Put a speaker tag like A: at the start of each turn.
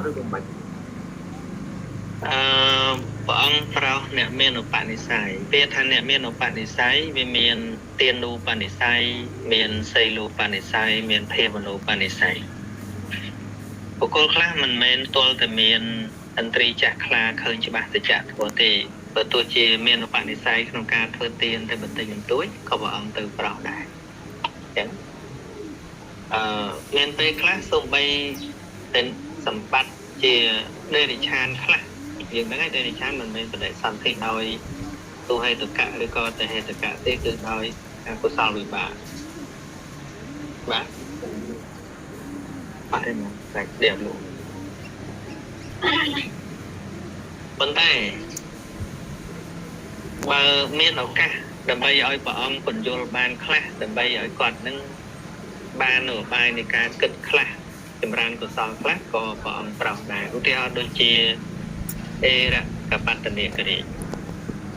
A: ឬក៏មិន
B: អឺព្រះអង្គប្រោសអ្នកមានឧបនិស្ស័យ ពេលថាអ្នកមានឧបនិស្ស័យ វាមានទានូបនិស្ស័យ មានសីលូបនិស្ស័យ មានភាវនូបនិស្ស័យ។ បុគ្គលខ្លះមិនមែនទាល់តែមានឥន្ទ្រីចាស់ខ្លាឃើញច្បាស់សច្ចធម៌ទេ បើទោះជាមានឧបនិស្ស័យក្នុងការធ្វើទានតែបន្តិចបន្តួច ក៏ព្រះអង្គទៅប្រោសដែរ។ អញ្ចឹងអឺមានពេលខ្លះ សូម្បីតែសម្បត្តិជាដេរិឆានខ្លះ យើងហ្នឹងឯង ដេរិឆានមិនមែនបដិសន្ធិដោយទុហេតុកៈ ឬក៏តហេតុកៈទេ គឺដោយអកុសលវិបាក។ បាទ បាទ ឯមកសាច់ដៀបលោក ប៉ុន្តែបើមានឱកាសដើម្បីឲ្យព្រះអង្គពន្យល់បានខ្លះ ដើម្បីឲ្យគាត់នឹងបានឧបាយនៃការគិតខ្លះ ចម្រើនកុសលខ្លះ ក៏ព្រះអង្គប្រោសដែរ។ ឧទាហរណ៍ដូចជាអេរកបត្តនិករាជ